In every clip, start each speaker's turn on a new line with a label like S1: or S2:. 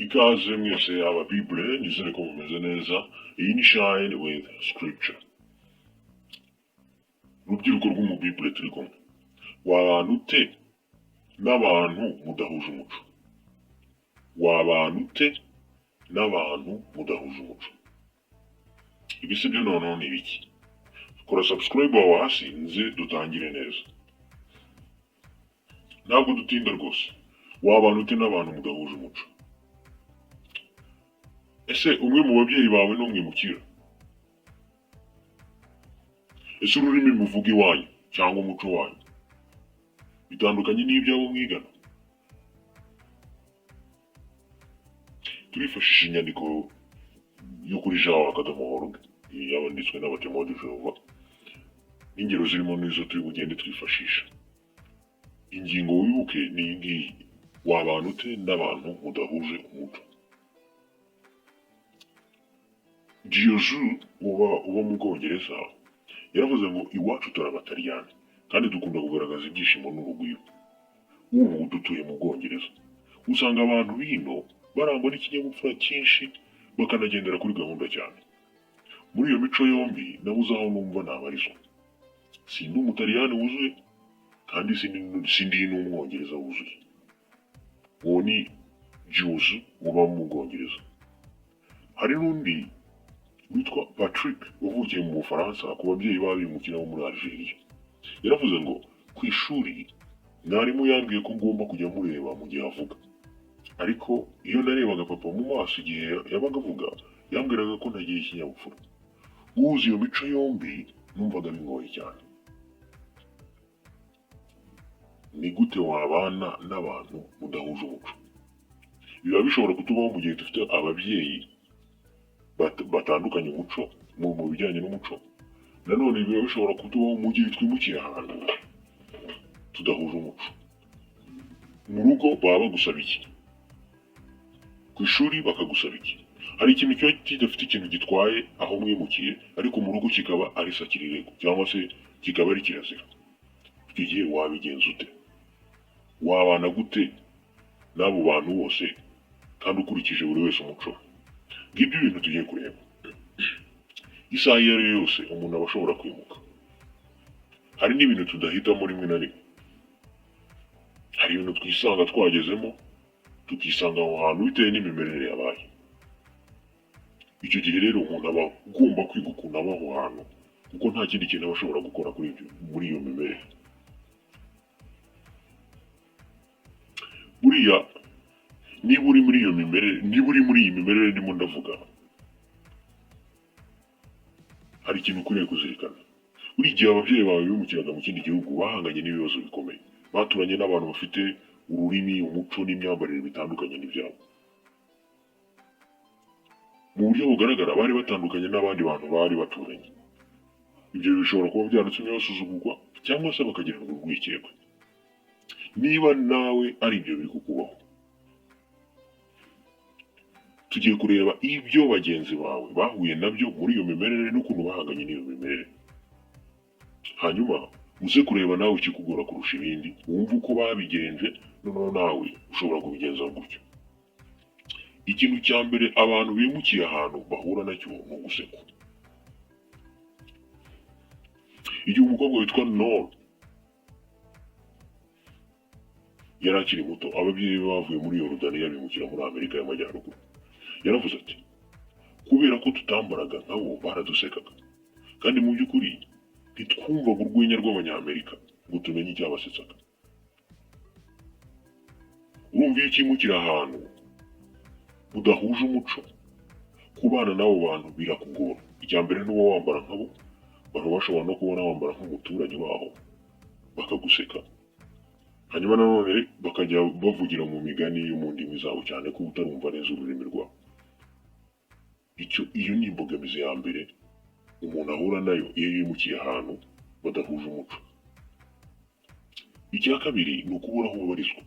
S1: Ikaze mwese aba Bible, nizere ko mumeze neza. Iyi ni Shine with Scripture. Rubyiruko rw'umu Bible turi kumwe, wabana ute n'abantu mudahuje umuco? Wabana ute n'abantu mudahuje umuco? Ibi si byo noneho ni ibiki? Kora subscribe aho hasi nze dutangire neza. Ntabwo dutinda rwose. Wabana ute n'abantu mudahuje umuco? Ese umwe mu babyeyi bawe ni umwimukira? Ese ururimi muvuga iwanyu cyangwa umuco wanyu bitandukanye n'iby'abo mwigana? Turifashisha inyandiko yo kuri jawa akadomo org yanditswe n'aba Témoins de Jéhovah, n'ingero zirimo n'izo turi bugende twifashisha. Ingingo wibuke ni iyi ngiyi: wabana ute n'abantu mudahuje umuco? Giyozu uba mu Bwongereza yaravuze ngo iwacu turi Abataliyani kandi dukunda kugaragaza ibyishimo n'urugwiro. Ubu dutuye mu Bwongereza, usanga abantu bino barangwa n'ikinyabupfura cyinshi, bakanagendera kuri gahunda cyane. Muri iyo mico yombi nabuze aho numva nabarizwa. Sindi Umutaliyani wuzuye kandi sindi n'Umwongereza wuzuye. Uwo ni Giyozu uba mu Bwongereza. Hari n'undi witwa Patrick wavukiye mu Bufaransa ku babyeyi b'abimukira bo muri Algeria. Yaravuze ngo ku ishuri mwarimu yambwiye ko ngomba kujya mureba mu gihe avuga, ariko iyo narebaga papa mu maso igihe yabaga avuga, yambwiraga ko ntagira ikinyabupfura. Guhuza iyo mico yombi numvaga bingoye cyane. Ni gute wabana n'abantu mudahuje umuco? Biba bishobora kutubaho mu gihe dufite ababyeyi batandukanye umuco mu bijyanye n'umuco. Nanone biba bishobora kutubaho mu gihe twimukiye ahantu tudahuje umuco. Mu rugo baba bagusaba iki? Ku ishuri bakagusaba iki? Hari ikintu kiba kidafite ikintu gitwaye aho mwimukiye, ariko mu rugo kikaba ari sakirirego cyangwa se kikaba ari kirazira. Icyo gihe wabigenza ute? Wabana gute n'abo bantu bose kandi ukurikije buri wese umuco? Ngibyo ibintu tugiye kureba. Isaha iyo ari yo yose umuntu aba ashobora kwimuka. Hari n'ibintu tudahitamo rimwe na rimwe. Hari ibintu twisanga twagezemo, tukisanga aho hantu bitewe n'imimerere yabaye. Icyo gihe rero umuntu aba agomba kwiga ukuntu aba aho hantu, kuko nta kindi kintu aba ashobora gukora kuri ibyo muri iyo mimerere. Buriya niba uri muri iyo mimerere, niba uri muri iyi mimerere ndimo ndavuga, hari ikintu ukwiriye kuzirikana. Buri gihe ababyeyi bawe bimukiraga mu kindi gihugu bahanganye n'ibibazo bikomeye, baturanye n'abantu bafite ururimi, umuco n'imyambarire bitandukanye n'ibyabo. Mu buryo bugaragara bari batandukanye n'abandi bantu bari baturanye. Ibyo bishobora kuba byaratumye basuzugurwa cyangwa se bakagirirwa urwikekwe. Niba nawe ari ibyo biri kukubaho, tugiye kureba ibyo bagenzi bawe bahuye nabyo muri iyo mimerere n'ukuntu bahanganye n'iyo mimerere. Hanyuma uze kureba nawe ikikugora kurusha ibindi, wumve uko babigenje, noneho nawe ushobora kubigenza gutyo. Ikintu cya mbere abantu bimukiye ahantu bahura nacyo ni ugusekwa. Igihe umukobwa witwa Noor yari akiri muto, ababyeyi be bavuye muri Yorodaniya bimukira muri Amerika y'Amajyaruguru. Yaravuze ati kubera ko tutambaraga nkabo baradusekaga, kandi mu by'ukuri ntitwumvaga urwenya rw'Abanyamerika ngo tumenye icyabasetsaga. Urumva iyo ukimukira ahantu udahuje umuco, kubana n'abo bantu birakugora. Icya mbere ntuba wambara nkabo, baba bashobora no kubona wambara nk'umuturage waho bakaguseka. Hanyuma nanone bakajya bavugira mu migani yo mu ndimi zabo cyane ko utarumva neza ururimi rwabo. Iyo ni imbogamizi ya mbere umuntu ahura nayo iyo yimukiye ahantu badahuje umuco. Icya kabiri ni ukubura aho ubarizwa.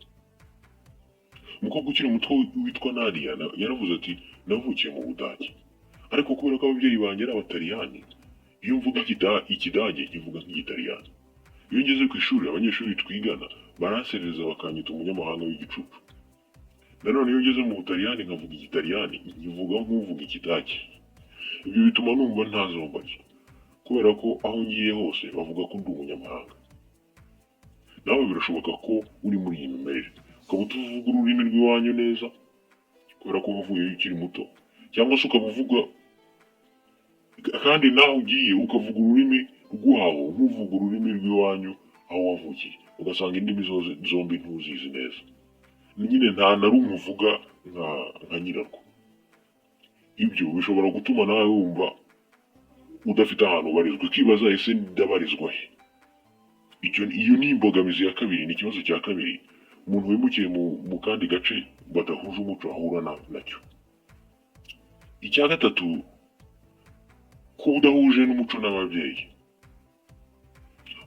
S1: Umukobwa ukiri muto witwa Nadia yaravuze ati navukiye mu Budage, ariko kubera ko ababyeyi banjye ari Abataliyani, iyo mvuga Ikidage nkivuga nk'Igitaliyani. Iyo ngeze ku ishuri abanyeshuri twigana baranserereza bakanyita umunyamahanga w'igicucu. Nanone iyo ngeze mu Butaliyani nkavuga Igitaliyani, nkivuga nk'uvuga Ikidage. Ibyo bituma numva ntazi aho mbarizwa, kubera ko aho ngiye hose bavuga ko ndi umunyamahanga. Nawe birashoboka ko uri muri iyi mimerere, ukaba utavuga ururimi rw'iwanyu neza kubera ko wavuyeyo ukiri muto, cyangwa se ukaba uvuga kandi naho ugiye ukavuga ururimi rwawo nk'uvuga ururimi rw'iwanyu aho wavukiye, ugasanga indimi zombi ntuzizi neza nyine, nta na rumwe uvuga nka nyirarwo. Ibyo bishobora gutuma nawe wumva udafite ahantu ubarizwa, ukibaza: "Ese ndabarizwa he?" Iyo ni imbogamizi ya kabiri, ni ikibazo cya kabiri umuntu wimukiye mu kandi gace badahuje umuco ahura nacyo. Icya gatatu, kuba udahuje n'umuco n'ababyeyi.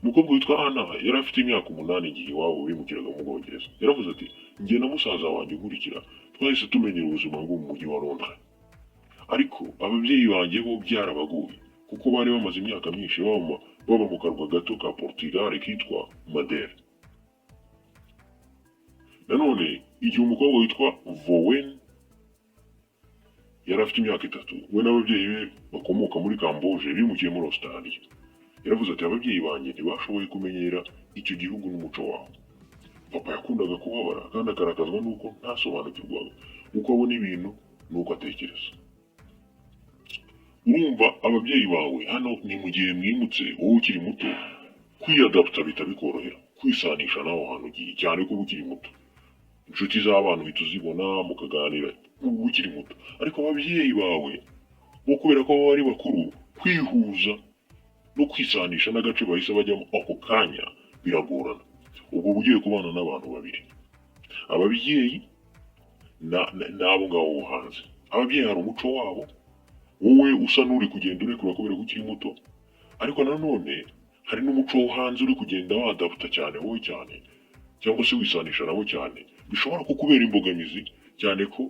S1: Umukobwa witwa Ana yari afite imyaka 8 igihe iwabo bimukiraga mu Bwongereza. Yaravuze ati: "Njye na musaza wanjye nkurikira twahise tumenyera ubuzima bwo mu mujyi wa Londres, ariko ababyeyi banjye bo byarabagoye kuko bari bamaze imyaka myinshi baba mu karwa gato ka Portugal kitwa Madere." Nanone igihe umukobwa witwa Vowen yari afite imyaka 3, we n'ababyeyi be bakomoka muri Kamboje bimukiye muri Australia. Yaravuze ati: "Ababyeyi banjye ntibashoboye kumenyera icyo gihugu n'umuco waho. Papa yakundaga kubabara kandi akarakazwa n'uko ntasobanukirwaga uko abona ibintu n'uko atekereza." Urumva ababyeyi bawe hano ni mu gihe mwimutse wowe ukiri muto, kwiyadaputa bihita bikorohera, kwisanisha n'aho hantu ugiye, cyane ko uba ukiri muto, inshuti z'abana uhita uzibona mukaganira, uba ukiri muto. Ariko ababyeyi bawe bo, kubera ko baba ari bakuru, kwihuza no kwisanisha n'agace bahise bajyamo ako kanya biragorana. Ubwo uba ugiye kubana n'abantu babiri, ababyeyi n'abo ngabo bo hanze. Ababyeyi hari umuco wabo wowe usa n'uri kugenda urekura kubera ko ukiri muto, ariko nanone hari n'umuco wo hanze uri kugenda wadaputa cyane wowe cyane, cyangwa se wisanisha nabo cyane, bishobora kukubera imbogamizi, cyane ko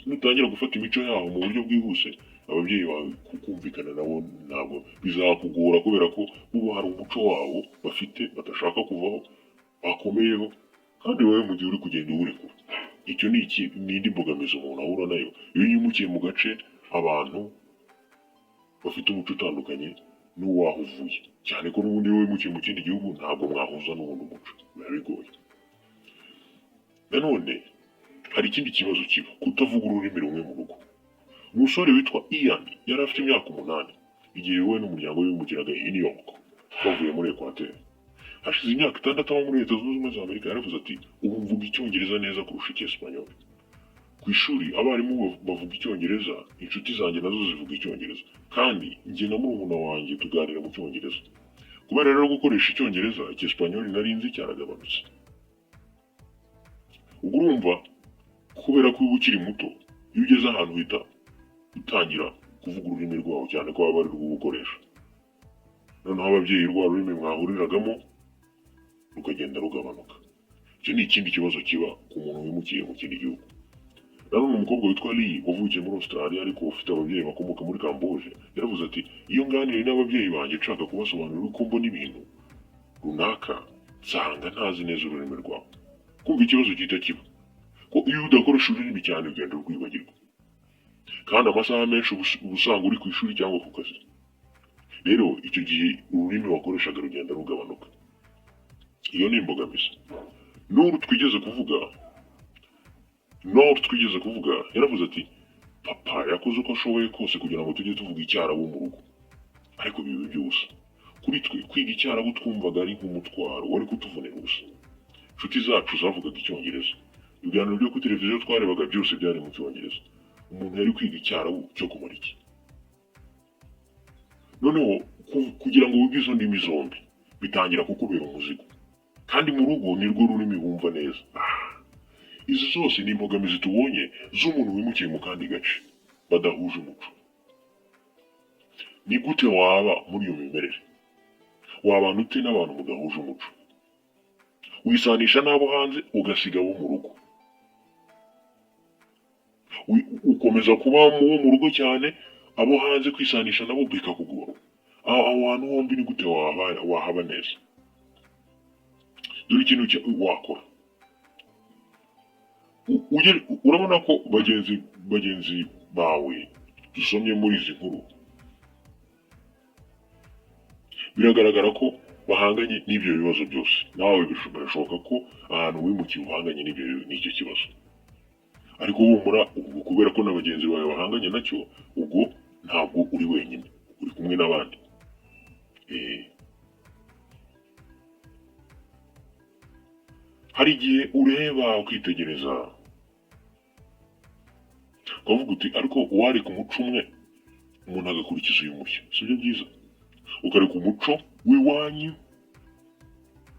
S1: nutangira gufata imico yabo mu buryo bwihuse, ababyeyi bawe kumvikana nabo ntabwo bizakugora, kubera ko bo hari umuco wabo bafite badashaka kuvaho, bakomeyeho, kandi wowe mu gihe uri kugenda uwurekura. Icyo ni iki, ni indi mbogamizi umuntu ahura nayo iyo yimukiye mu gace abantu bafite umuco utandukanye n'uwaho uvuye, cyane ko n'ubundi iyo wimukiye mu kindi gihugu ntabwo mwahuza n'ubundi umuco, biba bigoye. Nanone hari ikindi kibazo kiba, kutavuga ururimi rumwe mu rugo. Umusore witwa Ian yari afite imyaka 8 igihe we n'umuryango we bimukiraga i New York bavuye muri Equateur. Hashize imyaka 6 aba muri Leta Zunze Ubumwe za Amerika. Yaravuze ati: "Ubu mvuga Icyongereza neza kurusha Icyesipanyoli. Ku ishuri abarimu bavuga Icyongereza, inshuti zanjye nazo zivuga Icyongereza, kandi njye na murumuna wanjye tuganira mu Cyongereza. Kubera rero gukoresha Icyongereza, Icyesipanyoli nari nzi cyaragabanutse." Ubwo urumva, kubera ko uba ukiri muto, iyo ugeze ahantu uhita utangira kuvuga ururimi rwaho, cyane ko baba ari rwo ukoresha, noneho ababyeyi rwa rurimi mwahuriragamo rukagenda rugabanuka. Icyo ni ikindi kibazo kiba ku muntu wimukiye mu kindi gihugu. Nanone umukobwa witwa Lee wavukiye muri Australia ariko ufite ababyeyi bakomoka muri Kamboje yaravuze ati: "Iyo nganiriye n'ababyeyi banjye nshaka kubasobanurira uko mbona ibintu runaka, nsanga ntazi neza ururimi rwabo." Kumva ikibazo gihita kiba ko iyo udakoresha ururimi cyane ugenda urwibagirwa, kandi amasaha menshi uba usanga uri ku ishuri cyangwa ku kazi. Rero icyo gihe ururimi wakoreshaga rugenda rugabanuka. Iyo ni imbogamizi. N'uru twigeze kuvuga yaravuze ati: "Papa yakoze uko ashoboye kose kugira ngo tujye tuvuga Icyarabu mu rugo, ariko biba iby'ubusa kuri twe. Kwiga Icyarabu twumvaga ari nk'umutwaro wari kutuvunira ubusa. Inshuti zacu zavugaga Icyongereza, ibiganiro byo kuri televiziyo twarebaga byose byari mu Cyongereza. Umuntu yari kwiga Icyarabu cyo kumara iki?" Noneho kugira ngo wige izo ndimi zombi bitangira kukubera umuzigo, kandi mu rugo nirwo rurimi bumva neza. Izi zose ni imbogamizi tubonye z'umuntu wimukiye mu kandi gace badahuje umuco. Ni gute waba muri iyo mimerere? Wabana ute n'abantu mudahuje umuco? Wisanisha n'abo hanze ugasiga abo mu rugo? Ukomeza kuba mu wo mu rugo cyane, abo hanze kwisanisha nabo bikakugora? Aho hantu hombi ni gute wahaba neza? Dore ikintu wakora. Urabona ko bagenzi bawe dusomye muri izi nkuru, biragaragara ko bahanganye n'ibyo bibazo byose. Nawe birashoboka ko ahantu wimukiye uhanganye n'icyo kibazo, ariko humura, ubwo kubera ko na bagenzi bawe bahanganye nacyo, ubwo ntabwo uri wenyine, uri kumwe n'abandi. Hari igihe ureba ukitegereza ukavuga uti: "Ariko uwareka umuco umwe, umuntu agakurikiza uyu mushya, sibyo byiza?" Ukareka umuco w'iwanyu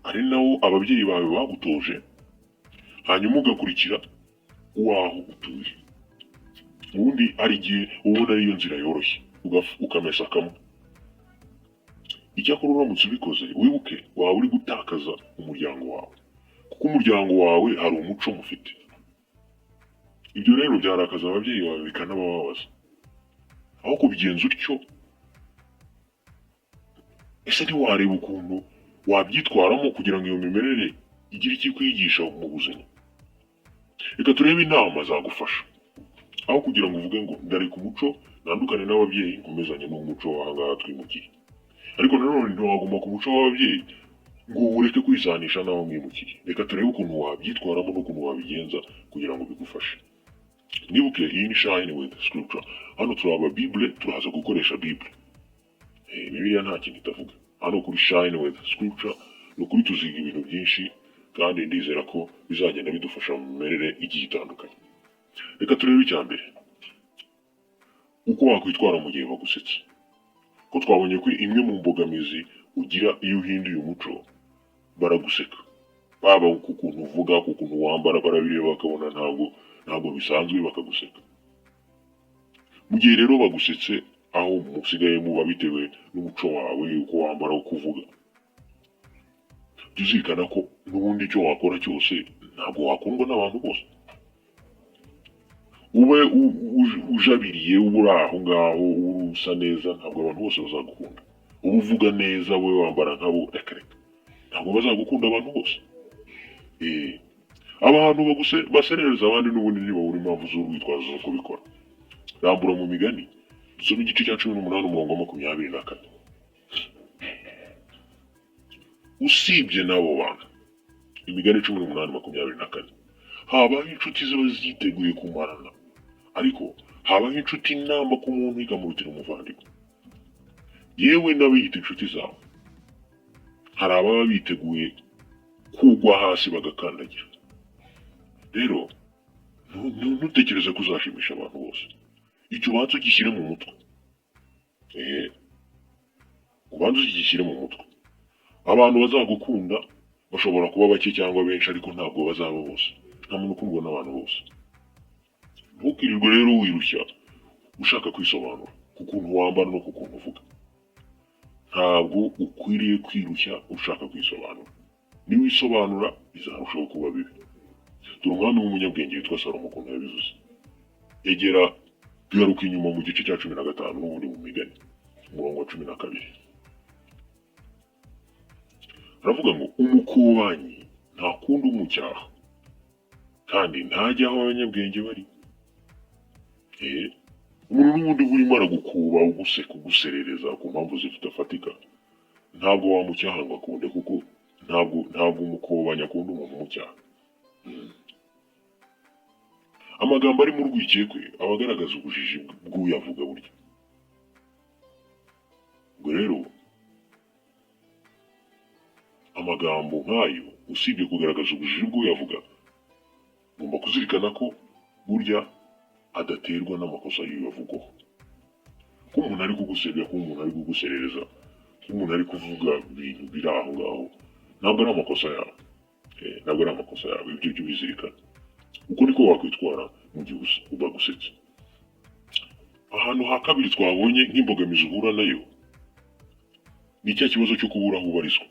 S1: ari nawo ababyeyi bawe bagutoje, hanyuma ugakurikira uwaho utuye. Ubundi hari igihe ubona ariyo nzira yoroshye, ukamesa kamwe. Icyakora uramutse ubikoze, wibuke waba uri gutakaza umuryango wawe, kuko umuryango wawe hari umuco mufite. Ibyo rero byarakaza ababyeyi bawe, bikanabababaza. Aho kubigenza utyo, ese ntiwareba ukuntu wabyitwaramo kugira ngo iyo mimerere igire icyo ikwigisha mu buzima? Reka turebe inama zagufasha, aho kugira ngo uvuge ngo ndareka umuco, ntandukane n'ababyeyi, nkomezanye n'umuco w'aha ngaha twimukiye. Ariko nanone ntiwaguma ku muco w'ababyeyi ngo ureke kwisanisha n'aho mwimukiye. Reka turebe ukuntu wabyitwaramo n'ukuntu wabigenza kugira ngo bigufashe. Nibuke, iyi ni Shine with Scripture. Hano turaba Bible, turaza gukoresha Bible. Bibiliya nta kintu itavuga. Hano kuri Shine with Scripture ni ukuri tuziga ibintu byinshi, kandi ndizera ko bizagenda bidufasha mu mimerere igiye itandukanye. Reka turebe icya mbere, uko wakwitwara mu gihe bagusetse. Ko twabonye ko imwe mu mbogamizi ugira iyo uhinduye umuco, baraguseka, baba ku kuntu uvuga, ku kuntu wambara, barabireba bakabona ntabwo bisanzwe, bakaguseka. Mu gihe rero bagusetse aho musigaye muba bitewe n'umuco wawe, uko wambara, uko uvuga, jya uzirikana ko n'ubundi icyo wakora cyose ntabwo wakundwa n'abantu bose. Ube ujabiriye, ube uri aho ngaho, ube usa neza, ntabwo abantu bose bazagukunda. Ube uvuga neza, wowe wambara nkabo, reka reka, ntabwo bazagukunda abantu bose. Abantu baserereza abandi n'ubundi ntibabura impamvu z'urwitwazo zo kubikora. Rambura mu Migani, dusome igice cya 18, umurongo wa 24. Usibye n'abo bantu, Imigani 18:24, habaho inshuti ziba ziteguye kumarana, ariko habaho inshuti inamba ku muntu ikamurutira umuvandimwe. Yewe n'abiyita inshuti zawe, hari ababa biteguye kugwa hasi bagakandagira. Rero ntutekereze ko uzashimisha abantu bose. Icyo ubanza ugishyire mu mutwe. Ubanza ugishyire mu mutwe. Abantu bazagukunda bashobora kuba bake cyangwa benshi, ariko ntabwo bazaba bose. Nta muntu ukundwa n'abantu bose. Ntukirirwe rero wirushya ushaka kwisobanura ku kuntu wambara no ku kuntu uvuga. Ntabwo ukwiriye kwirushya ushaka kwisobanura. Niwisobanura bizarushaho kuba bibi. Dore umwami w'umunyabwenge witwa Salomo ukuntu yabivuze. Egera, garuka inyuma mu gice cya 15 n'ubundi mu Migani, umurongo wa 12. Aravuga ngo: "Umukobanyi ntakunda umucyaha, kandi ntajya aho abanyabwenge bari." Umuntu n'ubundi urimo aragukuba, uguseka, uguserereza ku mpamvu zidafatika, ntabwo wamucyaha ngo akunde, kuko ntabwo umukobanyi akunda umuntu umucyaha. Amagambo ari mu rwikekwe aba agaragaza ubujiji bw'uyavuga burya. Ubwo rero amagambo nk'ayo, usibye kugaragaza ubujiji bw'uyavuga, ugomba kuzirikana ko burya adaterwa n'amakosa y'uyavugwaho. Ko umuntu ari kugusebya, ko umuntu ari kuguserereza, ko umuntu ari kuvuga ibintu biri aho ngaho, ntabwo ari amakosa yawe. Ntabwo ari amakosa yawe, ibyo jya ubizirikana. Uko niko wakwitwara mu gihe bagusetse. Ahantu ha kabiri twabonye nk'imbogamizi uhura nayo ni cya kibazo cyo kubura aho ubarizwa.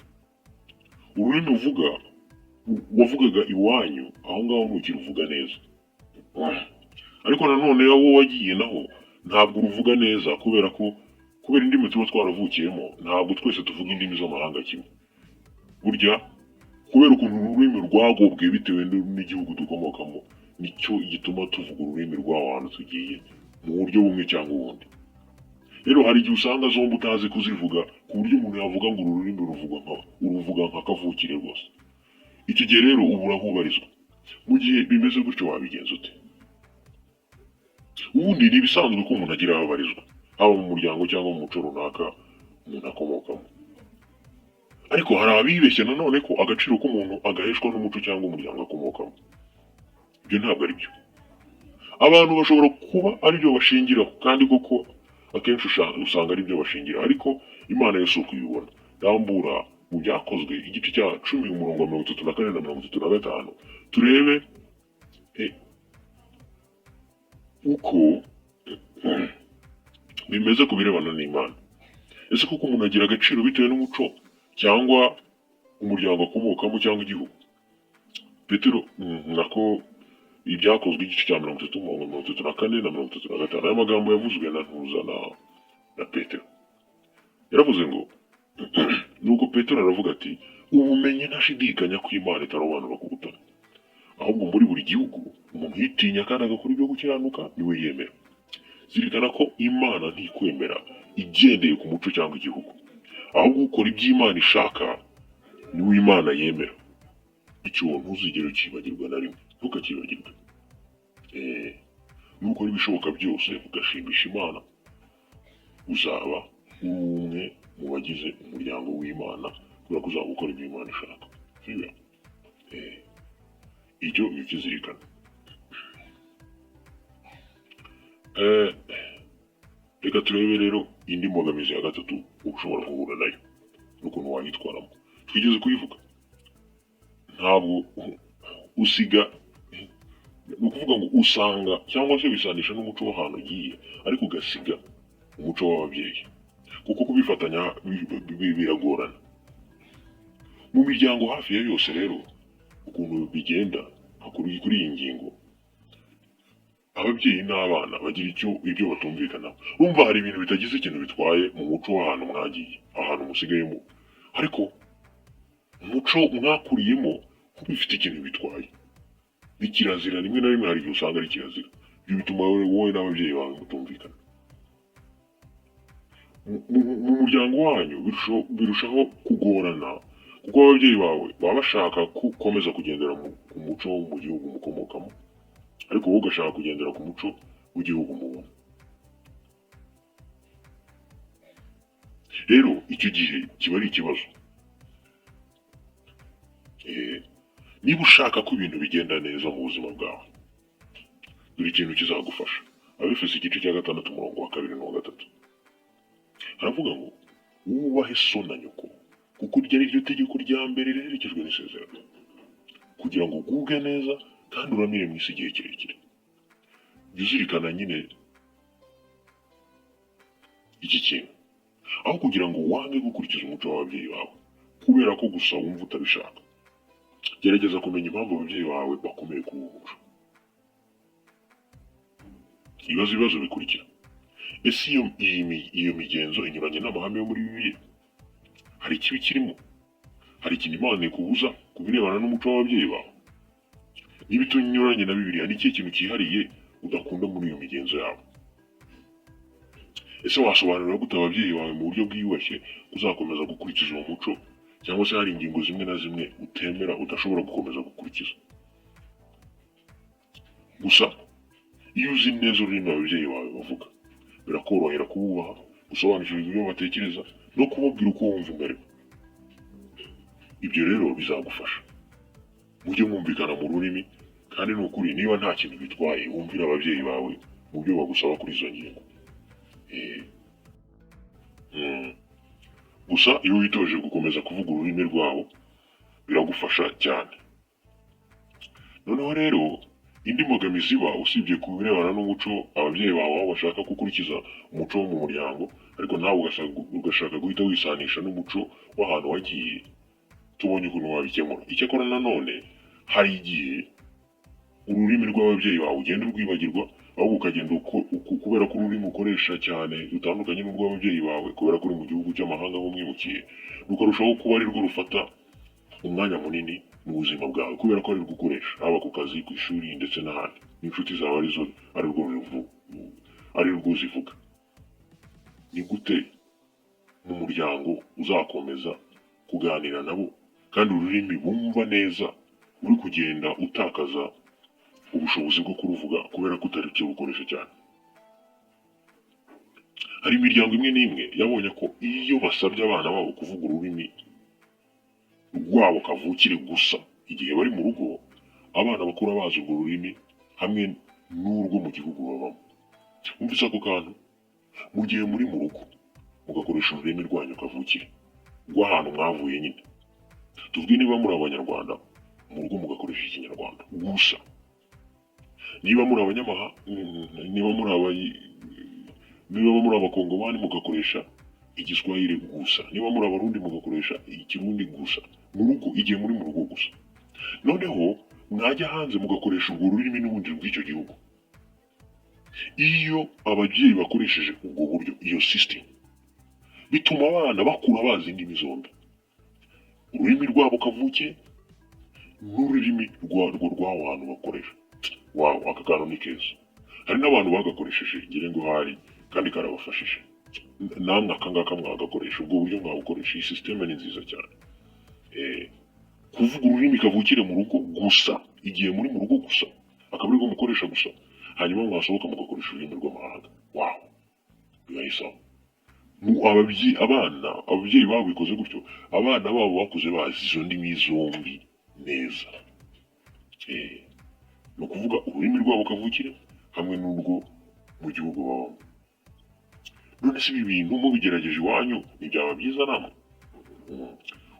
S1: Ururimi uvuga, wavugaga iwanyu aho ngaho, ntukiruvuga neza, ariko nanone aho wagiye naho ntabwo uruvuga neza, kubera ko kubera indimi tuba twaravukiyemo, ntabwo twese tuvuga indimi z'amahanga kimwe. Burya kubera ukuntu ururimi rwagobwe bitewe n'igihugu dukomokamo, Nicyo gituma tuvuga ururimi rw'aho hantu tugiye mu buryo bumwe cyangwa ubundi. Rero hari igihe usanga zombi utazi kuzivuga, ku buryo umuntu yavuga ngo uru rurimi ruvugwa nka uruvuga nka kavukire rwose. Icyo gihe rero uba urahubarizwa. Mu gihe bimeze gutyo wabigenza ute? Ubundi ni ibisanzwe ko umuntu agira aho abarizwa, haba mu muryango cyangwa mu muco runaka umuntu akomokamo. Ariko hari abibeshya nanone ko agaciro k'umuntu agaheshwa n'umuco cyangwa umuryango akomokamo. Ibyo ntabwo ari byo. Abantu bashobora kuba aribyo bashingiraho, kandi koko akenshi usanga aribyo bashingiraho, ariko Imana yo si uko ibibona. Rambura mu Byakozwe igice cya 10, umurongo wa 34 na 35, turebe uko bimeze ku birebana n'Imana. Ese koko umuntu agira agaciro bitewe n'umuco cyangwa umuryango akomokamo cyangwa igihugu? Petero, nako Ibyakozwe igice cya 30, umurongo 34 na 35. Aya magambo yavuzwe na ntuza na Petero. Yaravuze ngo: "Nuko Petero aravuga ati: 'Ubumenyi ntashidikanya ko Imana itarobanura ku butoni, ahubwo muri buri gihugu umuntu uyitinya kandi agakora ibyo gukiranuka niwe yemera.'" Zirikana ko Imana ntikwemera igendeye ku muco cyangwa igihugu, ahubwo ukora ibyo Imana ishaka niwe Imana yemera. Icyo ntuzigere ukibagirwa na rimwe, ntukakibagirwe. Nukora ibishoboka byose ugashimisha Imana, uzaba uri umwe mu bagize umuryango w'Imana, kubera ko uzaba ukora ibyo Imana ishaka, sibyo? Icyo ujye ukizirikana. Reka turebe rero indi mbogamizi ya gatatu ushobora guhura nayo n'ukuntu wayitwaramo. Twigeze kuyivuga. Ntabwo usiga, ni ukuvuga ngo usanga cyangwa se wisanisha n'umuco w'ahantu ugiye, ariko ugasiga umuco w'ababyeyi, kuko kubifatanya biragorana mu miryango hafi ya yose. Rero ukuntu bigenda kuri iyi ngingo, ababyeyi n'abana bagira icyo ibyo batumvikanaho. Urumva hari ibintu bitagize ikintu bitwaye mu muco w'ahantu mwagiye, ahantu musigayemo, ariko umuco mwakuriyemo ko bifite ikintu bitwaye, ni kirazira. Rimwe na rimwe hari igihe usanga ari kirazira. Ibyo bituma wowe n'ababyeyi bawe mutumvikana. Mu muryango wanyu birushaho kugorana, kuko ababyeyi bawe baba bashaka ko ukomeza kugendera ku muco wo mu gihugu mukomokamo, ariko wowe ugashaka kugendera ku muco w'igihugu mubona. Rero icyo gihe kiba ari ikibazo. Niba ushaka ko ibintu bigenda neza mu buzima bwawe, dore ikintu kizagufasha. Abefeso igice cya 6, umurongo wa 2 n'uwa 3, haravuga ngo: "Wubahe so na nyoko, kuko iryo ari ryo tegeko rya mbere riherekejwe n'isezerano, kugira ngo ugubwe neza kandi uramire mu isi igihe kirekire." Jya uzirikana nyine iki kintu. Aho kugira ngo wange gukurikiza umuco w'ababyeyi bawe kubera ko gusa wumva utabishaka, gerageza kumenya impamvu ababyeyi bawe bakomeye kuri uwo muco. Ibibazo bikurikira: Ese iyo migenzo inyuranye n'amahame yo muri Bibiliya? Hari ikibi kirimo? Hari ikintu Imana ikubuza ku birebana n'umuco w'ababyeyi bawe? Niba itunyuranye na Bibiliya, ni ikihe kintu cyihariye udakunda muri iyo migenzo yawe? Ese wasobanurira gute ababyeyi bawe mu buryo bwiyubashye uzakomeza gukurikiza uwo muco, cyangwa se hari ingingo zimwe na zimwe utemera, udashobora gukomeza gukurikiza? Gusa iyo uzi neza ururimi ababyeyi bawe bavuga, birakorohera kububaha, gusobanukirwa ibyo batekereza no kubabwira uko wumva umerewe. Ibyo rero bizagufasha mujye mwumvikana mu rurimi. Kandi ni ukuri, niba nta kintu bitwaye, wumvira ababyeyi bawe mu byo bagusaba kuri izo ngingo. Gusa iyo witoje gukomeza kuvuga ururimi rwabo, biragufasha cyane. Noneho rero indi mbogamizi iba, usibye ku birebana n'umuco, ababyeyi bawe aho bashaka gukurikiza umuco wo mu muryango, ariko nawe ugashaka guhita wisanisha n'umuco w'ahantu wagiye, tubonye ukuntu wabikemura. Icyakora nanone hari igihe ururimi rw'ababyeyi bawe ugenda urwibagirwa, ahubwo ukagenda kubera ko ururimi ukoresha cyane rutandukanye n'urw'ababyeyi bawe, kubera ko uri mu gihugu cy'amahanga aho mwimukiye, rukarushaho kuba ari rwo rufata umwanya munini. mu buzima bwawe, kubera ko ari rwo ukoresha haba ku kazi, ku ishuri ndetse n'ahandi, n'inshuti zawe arizo ari rwo zivuga. Ni gute mu muryango uzakomeza kuganira nabo kandi ururimi bumva neza uri kugenda utakaza ubushobozi bwo kuruvuga kubera ko utari bukoresha cyane? Hari imiryango imwe n'imwe yabonye ko iyo basabye abana babo kuvuga ururimi rwabo kavukire gusa igihe bari mu rugo, abana bakura bazi urwo rurimi hamwe n'urwo mu gihugu babamo. Wumvise ako kantu? Mu gihe muri mu rugo mugakoresha ururimi rwanyu kavukire rw'ahantu mwavuye nyine, tuvuge niba muri Abanyarwanda, mu rugo mugakoresha Ikinyarwanda gusa, niba muri abanyamaha niba muri aba niba muri Abakongomani mugakoresha Igiswahili gusa, niba muri Abarundi mugakoresha Ikirundi gusa mu rugo, igihe muri mu rugo gusa, noneho mwajya hanze mugakoresha urwo rurimi n'ubundi rw'icyo gihugu. Iyo ababyeyi bakoresheje ubwo buryo, iyo system, bituma abana bakura bazi indimi zombi, ururimi rwabo kavukire n'ururimi rwarwo rw'aho hantu bakoresha. Wow, aka kantu ni keza. Hari n'abantu bagakoresheje, ngira ngo hari kandi karabafashije. Namwe aka ngaka mwagakoresha, ubwo buryo mwabukoresha. Iyi système ni nziza cyane. Kuvuga ururimi kavukire mu rugo gusa, igihe muri mu rugo gusa, akaba aribwo mukoresha gusa, hanyuma mwasohoka mugakoresha ururimi rw'amahanga. Wow, bibaye sawa. Mu ababyeyi, abana, ababyeyi babikoze gutyo, abana babo bakuze bazi izo ndimi zombi neza. Ni ukuvuga ururimi rwabo kavukire hamwe n'urwo mu gihugu babamo. None se ibi bintu mubigerageje iwanyu ntibyaba byiza namwe?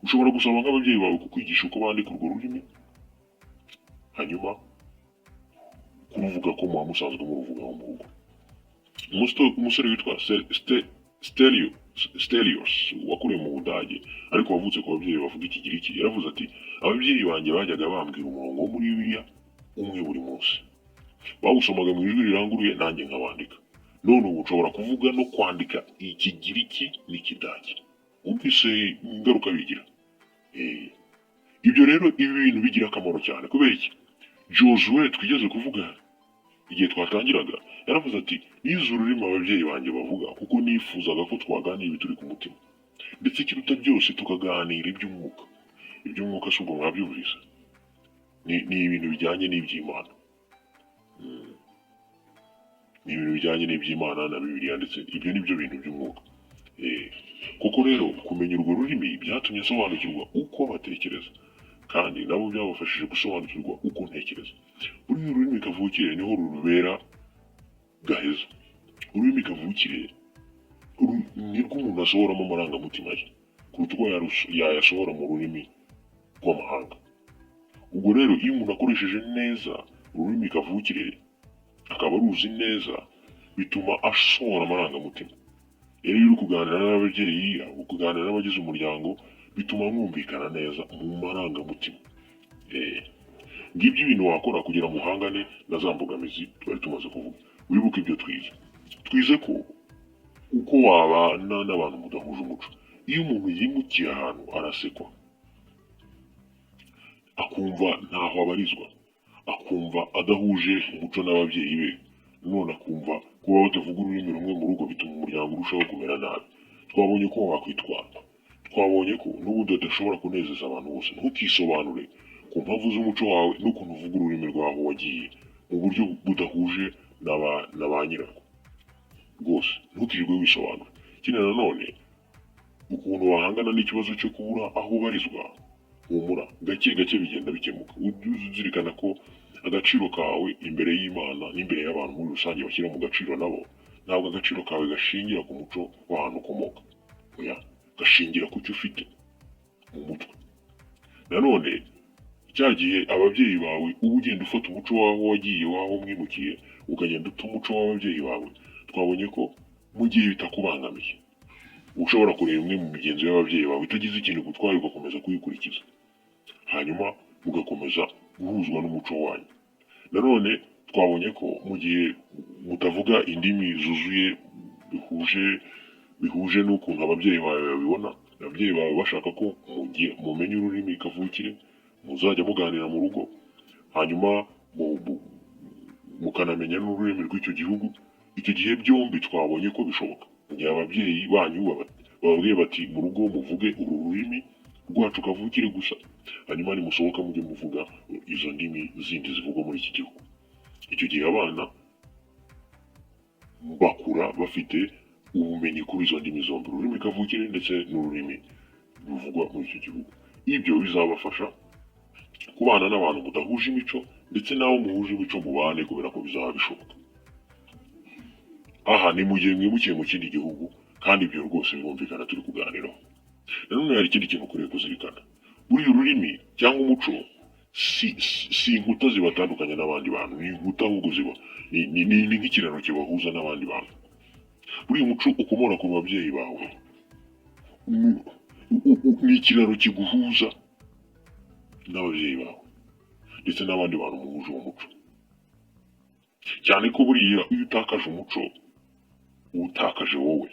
S1: Ushobora gusaba nk'ababyeyi bawe kukwigisha uko bandika urwo rurimi, hanyuma kuruvuga ko muba musanzwe muruvugaho mu rugo. Umusore witwa Stelios wakuriye mu Budage ariko wavutse ku babyeyi bavuga Ikigiriki yaravuze ati: "Ababyeyi banjye bajyaga bambwira umurongo wo muri Bibiliya umwe buri munsi. Bawusomaga mu ijwi riranguruye, nanjye nkabandika. None ubu nshobora kuvuga no kwandika Ikigiriki n'Ikidage." Wumvise ingaruka bigira? Ibyo rero, ibi bintu bigira akamaro cyane. Kubera iki? Josué twigeze kuvuga igihe twatangiraga yaravuze ati: "Nize ururimi ababyeyi banjye bavuga kuko nifuzaga ko twaganira ibituri ku mutima, ndetse ikiruta byose tukaganira iby'umwuka." Iby'umwuka si ubwo mwabyumvise? Ni ibintu bijyanye n'iby'Imana. Ni ibintu bijyanye n'iby'Imana na Bibiliya, ndetse ibyo ni byo bintu by'umwuka. Koko rero kumenya urwo rurimi byatumye nsobanukirwa uko batekereza, kandi nabo byabafashije gusobanukirwa uko ntekereza. Buriya ururimi kavukire niho rubera gaheza. Ururimi kavukire nirwo umuntu asohoramo amarangamutima ye kuruta uko yayasohora mu rurimi rw'amahanga. Ubwo rero iyo umuntu akoresheje neza ururimi kavukire, akaba aruzi neza, bituma asohora amarangamutima. Rero iyo uri kuganira n'ababyeyi, uri kuganira n'abagize umuryango, bituma mwumvikana neza mu marangamutima. Ngibyo ibintu wakora kugira ngo uhangane na za mbogamizi twari tumaze kuvuga. Wibuke ibyo twize. Twize ko uko wabana n'abantu mudahuje umuco. Iyo umuntu yimukiye ahantu arasekwa, akumva ntaho abarizwa, akumva adahuje umuco n'ababyeyi be, none akumva kuba batavuga ururimi rumwe mu rugo bituma umuryango urushaho kumera nabi. Twabonye ko wakwitwara. Twabonye ko n'ubundi udashobora kunezeza abantu bose. Ntukisobanure ku mpamvu z'umuco wawe n'ukuntu uvuga ururimi rwaho wagiye mu buryo budahuje na ba nyirarwo. Rwose ntukirirwe wisobanura. Ikindi nanone, ukuntu wahangana n'ikibazo cyo kubura aho ubarizwa: humura, gake gake bigenda bikemuka. Ujye uzirikana ko agaciro kawe imbere y'Imana n'imbere y'abantu muri rusange bashyira mu gaciro nabo, ntabwo agaciro kawe gashingira ku muco w'ahantu ukomoka. Oya, gashingira ku cyo ufite mu mutwe. Nanone cya gihe ababyeyi bawe, uba ugenda ufata umuco w'aho wagiye, w'aho mwimukiye, ukagenda uta umuco w'ababyeyi bawe. Twabonye ko mu gihe bitakubangamiye, ushobora kureba imwe mu migenzo y'ababyeyi bawe itagize ikintu igutwaye, ugakomeza kuyikurikiza, hanyuma mugakomeza guhuzwa n'umuco wanyu. Nanone twabonye ko mu gihe mutavuga indimi zuzuye bihuje n'ukuntu ababyeyi bawe babibona, ababyeyi bawe bashaka ko mumenya ururimi kavukire. Muzajya muganira mu rugo, hanyuma mukanamenya n'ururimi rw'icyo gihugu. Icyo gihe byombi twabonye ko bishoboka. Mu gihe ababyeyi banyu bababwiye bati: "Mu rugo muvuge uru rurimi rwacu kavukire gusa, hanyuma nimusohoka mujye muvuga izo ndimi zindi zivugwa muri iki gihugu." Icyo gihe abana bakura bafite ubumenyi kuri izo ndimi zombi, ururimi kavukire ndetse n'ururimi ruvugwa muri icyo gihugu. Ibyo bizabafasha kubana n'abantu mudahuje imico, ndetse n'abo muhuje imico mubane, kubera ko bizaba bishoboka. Aha ni mu gihe mwimukiye mu kindi gihugu, kandi ibyo rwose birumvikana turi kuganiraho. Nanone hari ikindi kintu ukwiriye kuzirikana. Buriya ururimi cyangwa umuco si inkuta zibatandukanya n'abandi bantu, ni inkuta ahubwo ziba ni nk'ikiraro kibahuza n'abandi bantu. Buriya umuco ukomora ku babyeyi bawe ni ikiraro kiguhuza n'ababyeyi bawe ndetse n'abandi bantu muhuje uwo muco, cyane ko buriya iyo utakaje umuco uba utakaje wowe.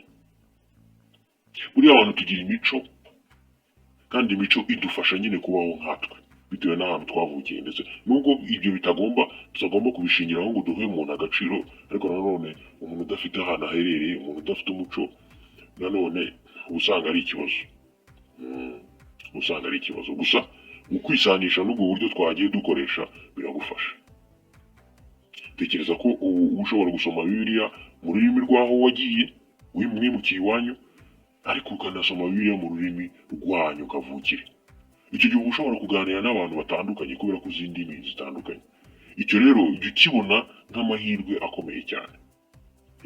S1: Buriya abantu tugira imico, kandi imico idufasha nyine kubaho nkatwe bitewe n'ahantu twavukiye, ndetse nubwo ibyo tutagomba kubishingiraho ngo duhe umuntu agaciro, ariko nanone umuntu udafite ahantu aherereye, umuntu udafite umuco, nanone uba usanga ari ikibazo. Uba usanga ari ikibazo. Gusa mu kwisanisha n'ubwo buryo twagiye dukoresha biragufasha. Tekereza ko ubu uba ushobora gusoma Bibiliya mu rurimi rw'aho wagiye mwimukiye iwanyu, ariko ukanasoma Bibiliya mu rurimi rwanyu kavukire. Icyo gihe uba ushobora kuganira n'abantu batandukanye kubera ko uzi indimi zitandukanye. Icyo rero jya ukibona nk'amahirwe akomeye cyane.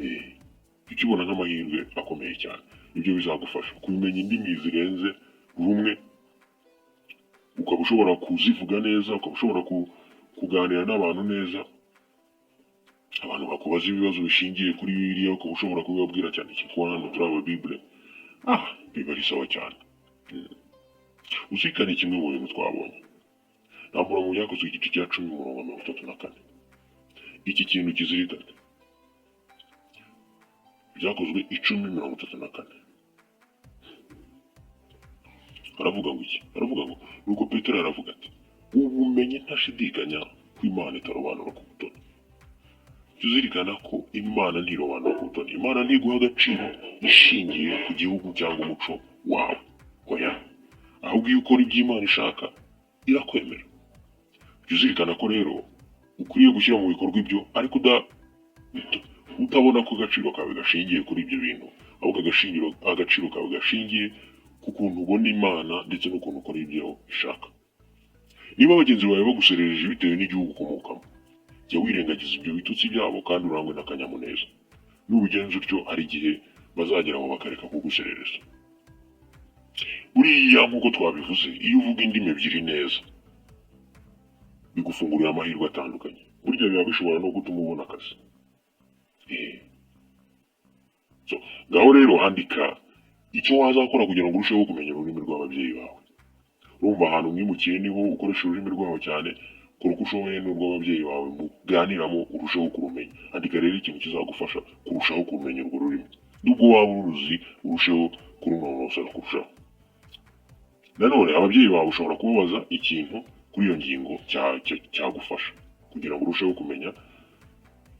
S1: Jya ukibona nk'amahirwe akomeye cyane. Ibyo bizagufasha kumenya indimi zirenze rumwe, ukaba ushobora kuzivuga neza, ukaba ushobora kuganira n'abantu neza. Abantu bakubaza ibibazo bishingiye kuri Bibiliya, ukaba ushobora kubibabwira, cyane kuko hano turi aba Bible. Biba ari sawa cyane. Uzirikane kimwe mu bintu twabonye. Rambura mu Byakozwe igice cya 10, umurongo wa 34. Iki kintu kizirikane. Byakozwe 10:34 aravuga ngo iki? Aravuga ngo: "Nuko Petero aravuga ati: 'Ubu menye ntashidikanya ko Imana itarobanura ku butoni.'" Jya uzirikana ko Imana ntirobanura ku butoni. Imana ntiguha agaciro ishingiye ku gihugu cyangwa umuco wawe, oya. Ahubwo iyo ukora ibyo Imana ishaka, irakwemera. Jya uzirikana ko rero ukwiriye gushyira mu bikorwa ibyo, ariko utabona ko agaciro kawe gashingiye kuri ibyo bintu, ahubwo agaciro kawe gashingiye ku kuntu ubona Imana ndetse n'ukuntu ukora ibyo ishaka. Niba bagenzi bawe baguserereje bitewe n'igihugu ukomokamo, jya wirengagiza ibyo bitutsi byabo kandi urangwe n'akanyamuneza. Nubigenza utyo, hari igihe bazageraho bakareka kuguserereza. Buriya nk'uko twabivuze, iyo uvuga indimi ebyiri neza bigufungurira amahirwe atandukanye. Burya biba bishobora no gutuma ubona akazi. So, ngaho rero andika icyo wazakora kugira ngo urusheho kumenya ururimi rw'ababyeyi bawe. Urumva ahantu mwimukiye niho ukoresha ururimi rwawe cyane. Kora uko ushoboye n'urw'ababyeyi bawe muganiramo urusheho kurumenya. Andika rero ikintu kizagufasha kurushaho kumenya urwo rurimi, nubwo waba uruzi, urusheho kurunonosora kurushaho. Nanone ababyeyi bawe ushobora kubabaza ikintu kuri iyo ngingo cyagufasha kugira ngo urusheho kumenya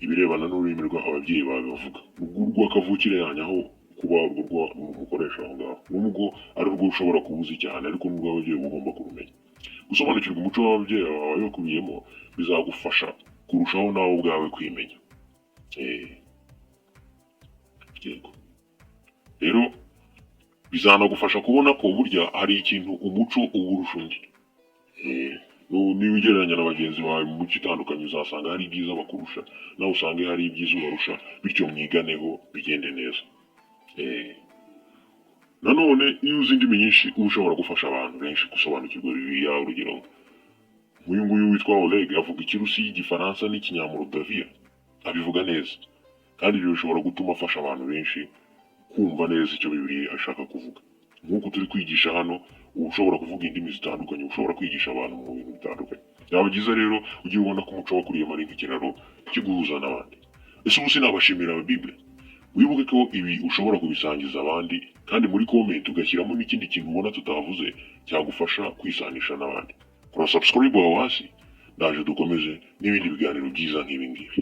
S1: ibirebana n'ururimi rw'ababyeyi bawe bavuga, urwo rw'akavukire yanyu, aho kuba urwo rwa mukoresha aho ngaho, nubwo ari urwo ushobora kuba uzi cyane, ariko n'urw'ababyeyi uba ugomba kurumenya. Gusobanukirwa umuco w'ababyeyi bawe bakubiyemo bizagufasha kurushaho nawe ubwawe kwimenya. Yego rero bizanagufasha kubona ko burya hari ikintu umuco uba urusha undi. Niba ugereranya na bagenzi bawe mu mico itandukanye, uzasanga hari ibyiza bakurusha, nawe usange hari ibyiza ubarusha, bityo mwiganeho bigende neza. Nanone iyo uzi indimi nyinshi, uba ushobora gufasha abantu benshi gusobanukirwa Bibiliya. Urugero, nk'uyu nguyu witwa Oleg avuga Ikirusiya, Igifaransa n'Ikinyamorodaviya, abivuga neza, kandi ibyo bishobora gutuma afasha abantu benshi kumva neza icyo Bibiliya ashaka kuvuga. Nk'uko turi kwigisha hano, uba ushobora kuvuga indimi zitandukanye, ushobora kwigisha abantu mu bintu bitandukanye. Byaba byiza rero ugiye ubona ko umuco wakuriyemo ari nk'ikiraro kiguhuza n'abandi. Ese ubu sinabashimira Bible? Wibuke ko ibi ushobora kubisangiza abandi, kandi muri comment ugashyiramo n'ikindi kintu ubona tutavuze cyagufasha kwisanisha n'abandi. Kora subscribe, like na share. Kora subscribe aho hasi, ndaje dukomeze n'ibindi biganiro byiza nk'ibi ngibi.